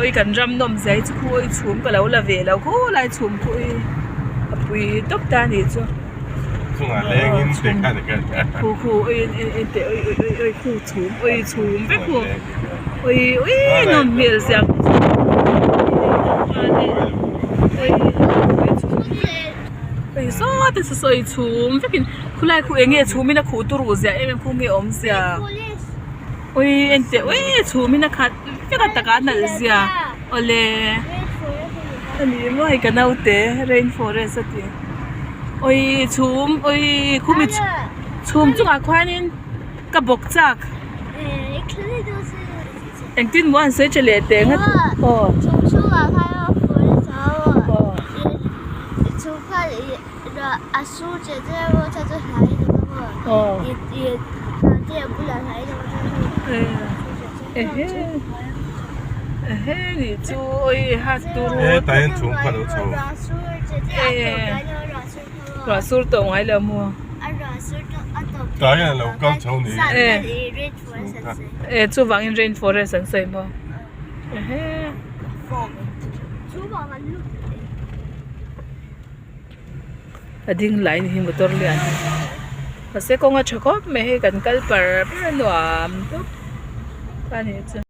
Oi kan ram nawm zia hi chu khu oi chhum ka lo la ve lo khulai chhum khu oi a pui tawp ta a nih chu khu khu oi en teh oi oi oi oi khu chhum oi chhum vek khu oi oi nawm hmel zia oi sawte saw saw oi chhum vekin khulai khu eng nge chhum in a khuh turu zia em em khu nge awmzia oi en teh ui chhum in a khat vek a takah a nalh zia awle ani maw hei ka naute rain forest a ti oi chhum oi khumi chhum chungah khuanin ka bawk chak engtin maw an sawi tha leh teh ang a aw. Ruah sur tawh ngai lo maw? E chuvangin rain forest an sawi maw? A ding lai ni hi motor lian mahse kawng a tha khawp mai hei kan kal par par a nuam tawp a nih chu.